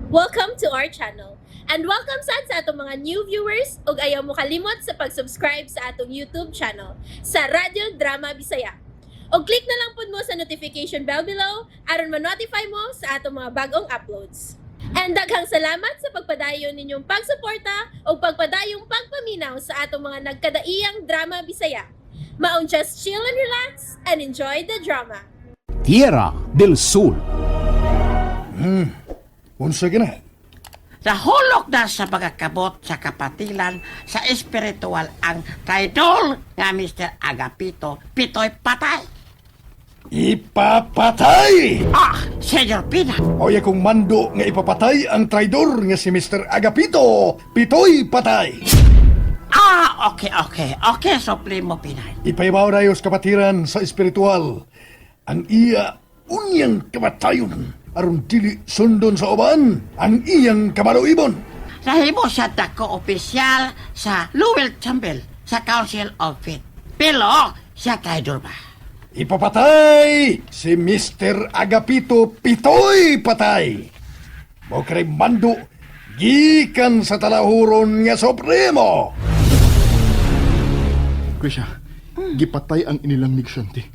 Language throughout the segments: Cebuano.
Welcome to our channel. And welcome sad sa atong mga new viewers ug ayaw mo kalimot sa pag-subscribe sa atong YouTube channel sa Radyo Drama Bisaya. Og click na lang pud mo sa notification bell below aron ma-notify mo sa atong mga bagong uploads. And daghang salamat sa pagpadayon ninyong pagsuporta ug pagpadayong pagpaminaw sa atong mga nagkadaiyang drama Bisaya. Maong just chill and relax and enjoy the drama. Tierra del Sol. Unsa gina? Nahulog na sa pagkakabot sa kapatilan sa espiritual ang traidor nga Mr. Agapito Pitoy Patay. Ipapatay! Ah, Senyor Pina, Oy akong mando nga ipapatay ang traidor nga si Mr. Agapito. Pitoy patay! Ah, okay, okay. Okay, Supremo Pinay. Ipahibaw na sa kapatiran sa espiritual. Ang iya unyang kamatayon aron dili sundon sa uban ang iyang kamaluibon. Nahimo siya dako opisyal sa Lowell Chambel sa Council of Faith. Pero siya traidor ba? Ipapatay si Mr. Agapito Pitoy patay. Mo kay mando gikan sa talahuron nga Supremo. Krisha, gipatay ang inilang negosyante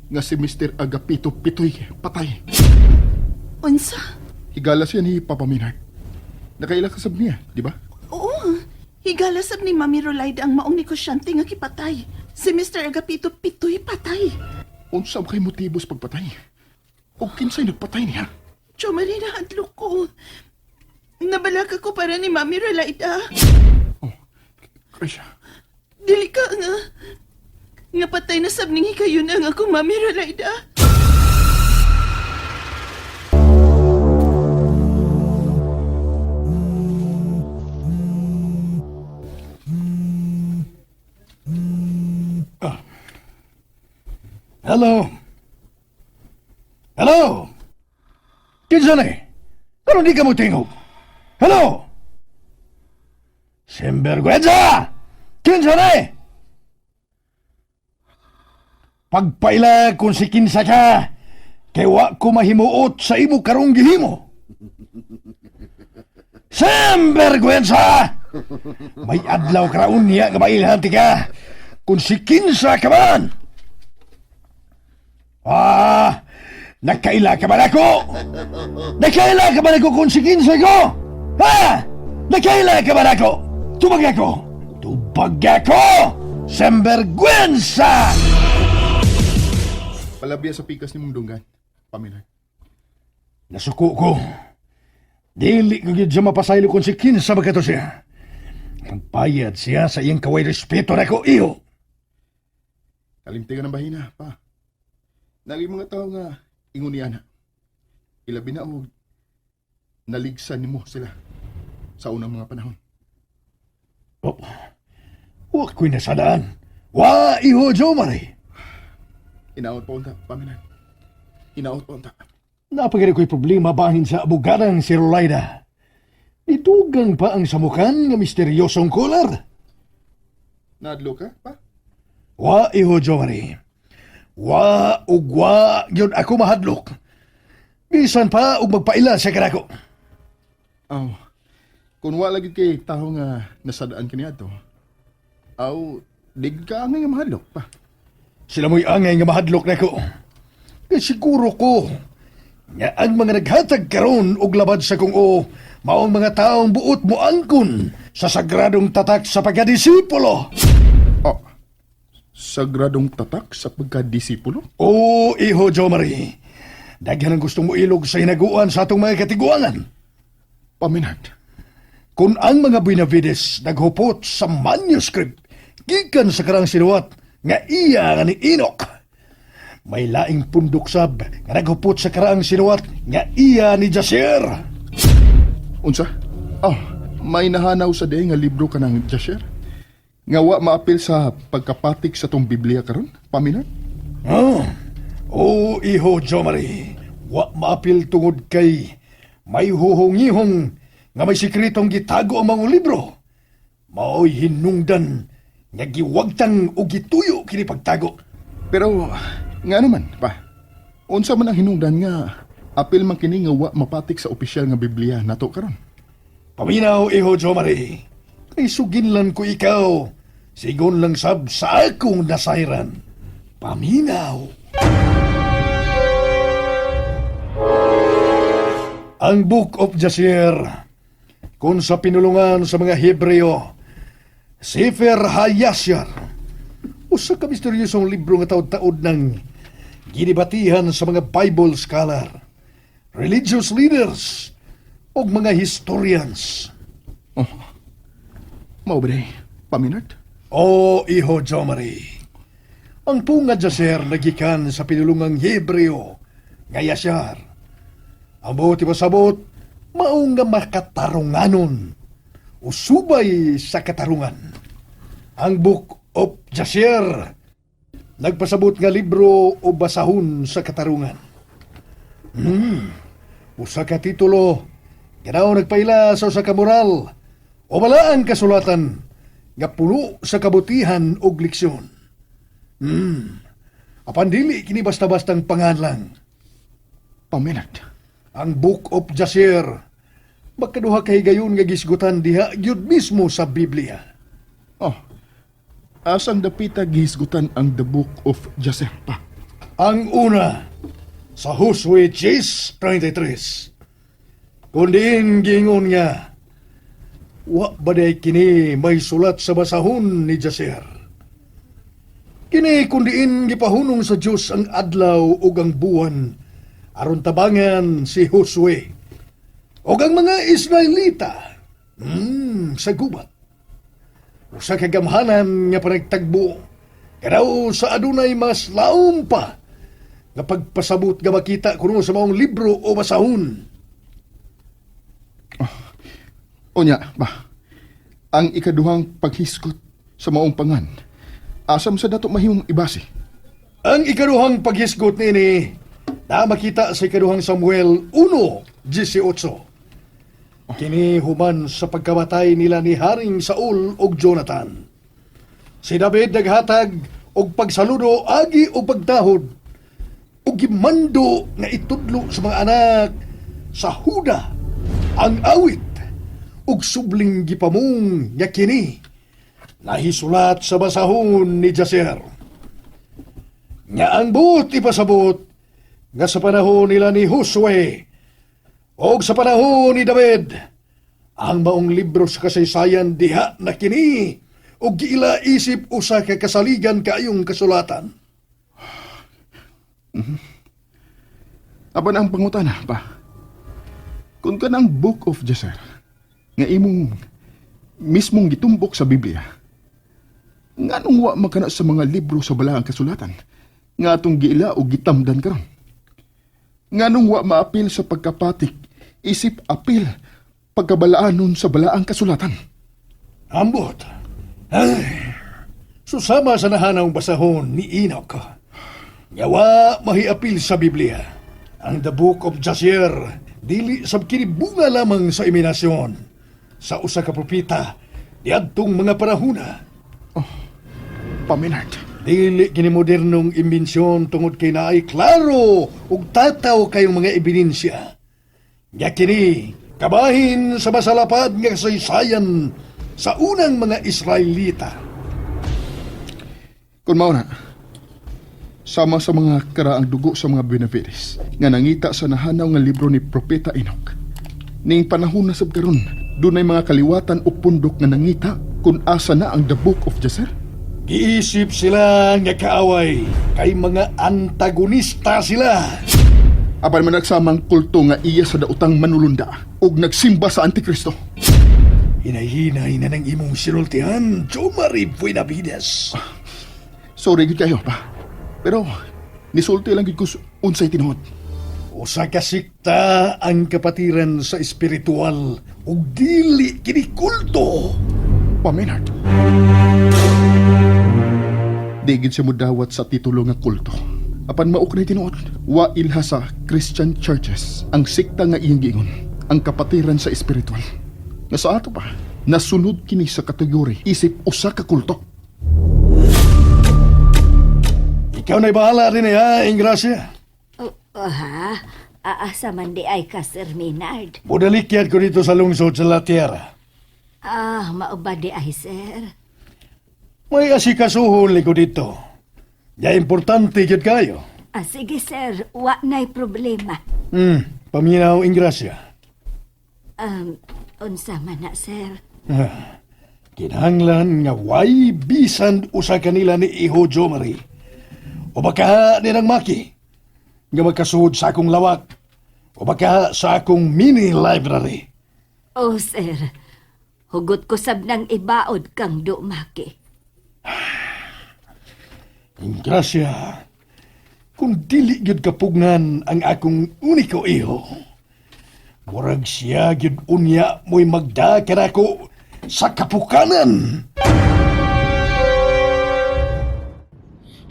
nga si Mr. Agapito Pitoy patay. Unsa? Higala siya ni Papa Minard. Nakaila ka sab niya, di ba? Oo. Higala sab ni Mami Rolaida ang maong negosyante nga kipatay. Si Mr. Agapito Pitoy patay. Unsa ba kay motibo sa pagpatay? O kinsay nagpatay niya? Jo Marina, hadlok ko. Nabalaka ko para ni Mami Rolaida. Oh, Krisha, Dili ka nga. Nga patay na sab ning hikayon ang ako, Mami Rolaida. Hello? Hello? Kinsa na eh? Ano di ka mo tingog? Hello? Simbergüenza! Kinsa na eh? Pagpaila kung si kinsa ka, kay wa ko mahimuot sa imo karong gihimo. Simbergüenza! May adlaw karaon niya nga mailhan ti ka kung si kinsa ka man. Ah, nagkaila ka ba nako? Nagkaila ka ba nako kung si kinsa ko? Ha? Nagkaila ka ba nako? Tubag ako! Tubag ako! Sembergüenza! palabya sa pikas ni mong dunggan, Paminard. Nasuko ko. Dili ko gyud siya mapasaylo kung si kinsa ba kato siya. Ang bayad siya sa iyang kaway respeto nako iyo. Kalimti ka ng bahina, pa. Naging mga tao nga ingon niya na. Ilabi na og naligsan nimo sila sa unang mga panahon. Oh, wa ko'y nasadaan. Wa iho, Jomari. Inaot pa unta, Paminard. Inaot pa unta. Napagari ko'y problema bahin sa abogadang si Rolaida. Nitugang pa ang samukan nga misteryosong kular. Naadlo ka, pa? Wa iho, Jomari. Wa ug wa gyud ako mahadlok. Bisan pa og magpaila sa kanako. Aw, kung wala gid kay tao nga nasadaan kaniadto, aw, di gid ka angay nga mahadlok pa. Sila mo'y angay nga mahadlok nako. Kay siguro ko nga ang mga naghatag karon og labad sa kung o maong mga taong buot mo angkon sa sagradong tatak sa pagkadisipulo. Oh, sagradong tatak sa pagkadisipulo? O iho, Jomari. Daghan ang gustong moilog sa hinaguan sa atong mga katiguangan. Paminard, Kung ang mga Benavides naghupot sa manuscript gikan sa karang sinuwat nga iya nga ni Enoch. May laing pundok sab nga naghupot sa karaang sinuwat nga iya ni Jasir. unsa? Oh, may nahanaw sa day nga libro ka ng Jasher? Nga wa maapil sa pagkapatik sa tong Biblia karon, Paminard? Oh, oh iho Jomari, wa maapil tungod kay may huhungihong nga may sikretong gitago ang mga libro. Maoy hinungdan nga giwagtang o gituyo kini pagtago. Pero nga naman pa, unsa man ang hinungdan nga Apil man kini nga wa mapatik sa opisyal nga Biblia nato karon. Paminaw, iho Jomari. Kay suginlan ko ikaw. Sigon lang sab sa akong nasayran. Paminaw. Ang Book of Jasir, kung sa pinulungan sa mga Hebreo, Sefer Hayashar, usa ka misteryosong libro nga taod-taod ng ginibatihan sa mga Bible scholar, religious leaders, ug mga historians. Oh. Mao ba day? Paminard? O iho Jomari, ang punga Jaser nagikan sa pinulungang Hebreo nga Yashar. Ang buot ipasabot, mao nga makatarunganon o subay sa katarungan. Ang Book of Jasher nagpasabot nga libro o basahon sa katarungan. Usa ka titulo, ganaw nagpaila sa usa ka moral o balaan kasulatan nga puno sa kabutihan ug leksyon. Apan dili kini basta-bastang panganlan. Paminard. Ang Book of Jasher makaduha kay gayon nga gisgutan diha gyud mismo sa Biblia. Oh. Asang dapita gihisgutan ang The Book of Jasher pa? Ang una sa Josue 10:33. Kundiin giingon nga, wa ba day kini may sulat sa basahon ni Jaser? Kini kundiin gipahunong sa Dios ang adlaw ug ang buwan aron tabangan si Josue ug ang mga Israelita sa gubat. Usa ka gamhanan nga panagtagbo kanaw sa adunay mas laom pa nga pagpasabot nga makita kuno sa maong libro o basahon. Unya, ba? Ang ikaduhang paghisgot sa maong pangan. Asam sa dato mahimong ibase. Ang ikaduhang paghisgot niini na makita sa ikaduhang Samuel 1:18. Kini human sa pagkamatay nila ni Haring Saul ug Jonathan. Si David naghatag og pagsaludo agi og pagtahod ug gimando nga itudlo sa mga anak sa Huda ang awit ug subling gipamong nga kini nahisulat sa basahon ni Jaser. Nga ang buot ipasabot nga sa panahon nila ni Josue og sa panahon ni David ang maong libro sa kasaysayan diha na kini ug giila isip usa ka kasaligan kaayong kasulatan. Apan ang pangutana pa. Kung kanang Book of Jasher nga imong mismong gitumbok sa Biblia, nganong wa makana sa mga libro sa balaang kasulatan nga atong giila o gitamdan karon? Nganong wa maapil sa pagkapatik isip apil pagkabalaanon sa balaang kasulatan? Ambot. Ay, susama sa nahanang basahon ni Enoch. Nga wa mahiapil sa Biblia. Ang The Book of Jasher dili sab kini bunga lamang sa iminasyon sa usa ka propeta niadtong mga panahona. Paminard. Dili kini modernong imbensyon tungod kay naay klaro ug tataw kayong mga ebidensya. Nga kini kabahin sa masalapad nga kasaysayan sa unang mga Israelita. Kung mao na, sama sa mga karaang dugo sa mga Benavides nga nangita sa nahanaw nga libro ni Propeta Enoch. Ning panahon na sab karon, dunay mga kaliwatan o pundok nga nangita kung asa na ang The Book of Jasher. Giisip sila nga kaaway kay mga antagonista sila. Apan man nagsamang kulto nga iya sa daotang manulunda ug nagsimba sa Antikristo. Hinahinay na ng imong sinultihan, Jomari Buenavides. Sorry gid kayo pa. Pero nisulti lang gid ko unsay tinuod. Usa ka sikta ang kapatiran sa espiritual ug dili kini kulto. Paminard. Di gid siya mudawat sa titulo nga kulto. Apan maok na tinuod, wa ilha sa Christian churches ang sikta nga iyang giingon, ang kapatiran sa espiritual. Nga sa ato pa, nasunod kini sa kategory isip usa ka kulto. Ikaw na'y bahala rin ha, Ingracia. Oh, ha? Aasa man di ay ka, Sir Maynard. Modalikyad ko dito sa lungsod sa La Tierra. Ah, mao ba di ay, sir? May asikasuhon ko dito. Ya importante gyud kayo. Ah, sige, sir. Wa na'y problema. Paminaw Ingrasya. Unsa man na, sir? Ah, kinahanglan nga way bisan usa kanila ni Iho Jomari. O baka ni Maki nga magkasuod sa akong lawak o baka sa akong mini library. Oh, sir. Hugot ko sab ng ibaod kang dumaki. Ingrasya, kung dili gyud kapugnan ang akong uniko iho, murag siya gyud unya mo'y magda kanako sa kapukanan.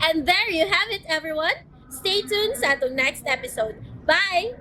And there you have it, everyone. Stay tuned sa atong next episode. Bye!